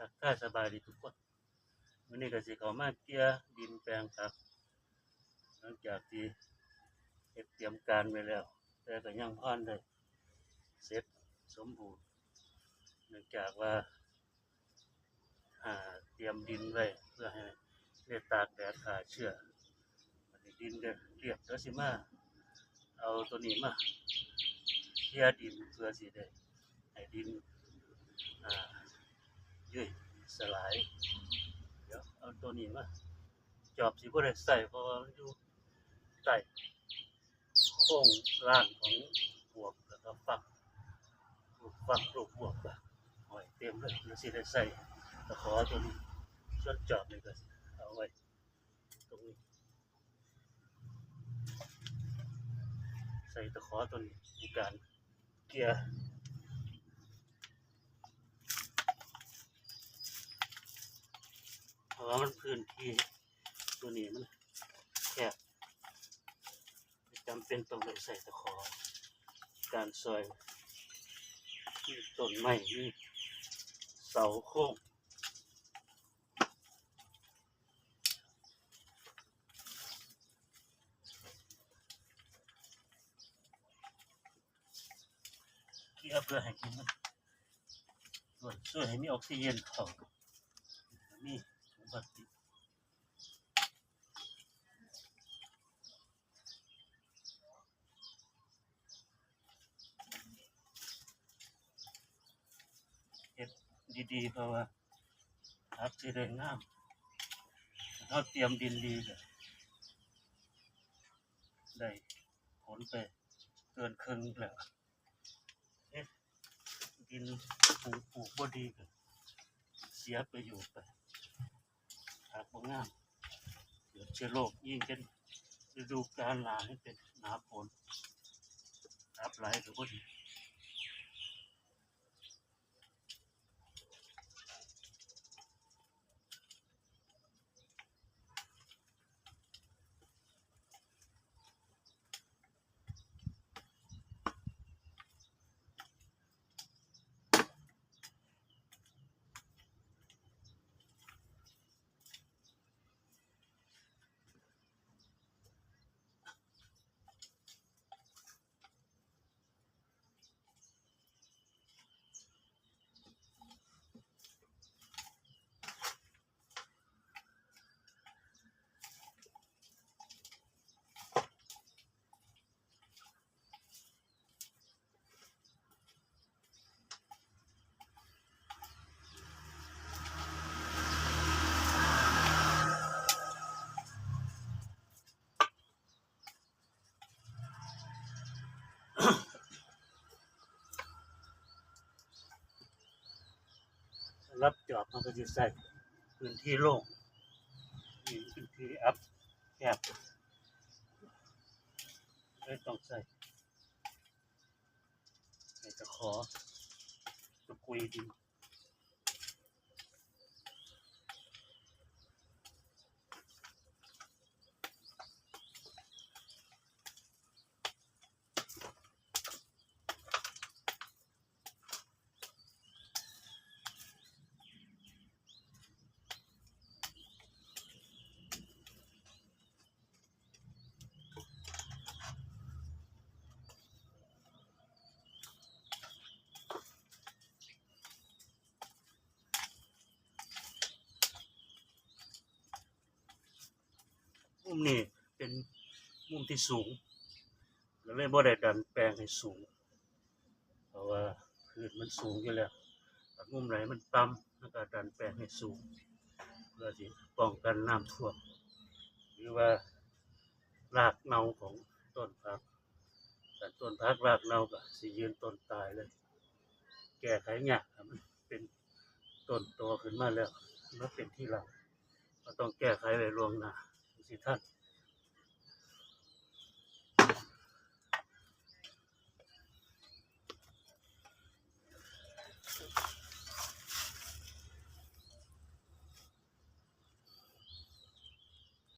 ທັກທາຍສະບາຍດີທຸກຄົນ. ມື້ນີ້ກໍຊິເຂົ້າມາເກ່ຍດິນແປງຜັກ ຫຼັງຈາກທີ່ເຮັດຕຽມການໄວ້ແລ້ວ ແຕ່ກໍຍັງບໍ່ທັນໄດ້ເສັດສົມບູນ ເນື່ອງຈາກວ່າ ອາ ຕຽມດິນໄວ້ເພື່ອໃຫ້ໄດ້ຕາກແດດຂ້າເຊື້ອ. ບັດນີ້ດິນກໍລຽບ ແລ້ວຊິມາເອົາໂຕນີ້ມາເຄຍດິນ ເພື່ອຊິໄດ້ໃຫ້ດິນ ອາ ຫຍຸ້ຍສະຫຼາຍ. ດຽວເອົາໂຕນີ້ມາ ຈອບຊິບໍ່ໄດ້ໃຊ້ ເພາະວ່າມັນຢູ່ໃຕ້ໂຄງລ່າງຂອງບວບ ແລ້ວກໍຝັກ ຝັກລູກບວບກໍຫ້ອຍເຕັມເລີຍ ມັນຊິໄດ້ໃຊ້ຕະຂໍໂຕນີ້. ສ່ວນຈອບນີ້ກໍເອົາໄວ້ ຕົງນີ້ ໃສ່ຕະຂໍຕົວນີ້ໃນການເກ່ຍ ເພາະວ່າມັນພື້ນທີ່ຕົວນີ້ມັນແຄບ ຈຳເປັນຕ້ອງໄດ້ໃສ່ຕະຂໍ ການຊ່ອຍ ມີຕົ້ນໄມ້ ມີເສົາໂຄງ. ເພື່ອໃຫ້ດິນມັນ ຊ່ວຍໃຫ້ມີອອກຊີເຢັນເຂົ້າ ມີສົມບັດ ເຮັດດີໆ ເພາະວ່າຜັກຊິໄດ້ງາມ. ເຮົາຕຽມດິນດີ ກໍໄດ້ຜົນໄປເກີນເຄິ່ງແລ້ວ. ເຮັດດິນປູກ ປູກບໍ່ດີ ກໍເສຍປະໂຫຍດໄປ. ຫາກບໍ່ງາມ ເກີດເຊື້ອໂລກ ຍິ່ງເປັນລະດູການໜາວ ເປັນໜາຝົນ ອັບຫຼາຍກໍບໍ່ດີ. ສຳລັບຈອບ ເຮົາກໍຊິໃຊ້ພື້ນທີ່ໂລ່ງ ນີ້ເປັນພື້ນທີ່ອັບແຄບ ເລີຍຕ້ອງໃຊ້ ໃສ່ຕະຂໍ ຕະກຸຍດິນ. ມຸມນີ້ເປັນມຸມທີ່ສູງ ກໍເລີຍບໍ່ໄດ້ດັນແປງໃຫ້ສູງ ເພາະວ່າພື້ນມັນສູງຢູ່ແລ້ວ. ຖ້າມຸມໃດມັນຕ່ຳ ເຮົາກໍດັນແປງໃຫ້ສູງ ເພື່ອຊິປ້ອງກັນນ້ຳຖ້ວມ ຫຼືວ່າລາກເນົ່າຂອງຕົ້ນຜັກ. ຄັນຕົ້ນຜັກລາກເນົ່າກໍຊິຢືນຕົ້ນຕາຍເລີຍ ແກ້ໄຂຍາກ. ຖ້າມັນເປັນຕົ້ນໂຕຂຶ້ນມາແລ້ວ ມາເປັນທີຫຼັງ ກໍຕ້ອງແກ້ໄຂໄວ້ລ່ວງໜ້າ ຈັ່ງຊິທັນ.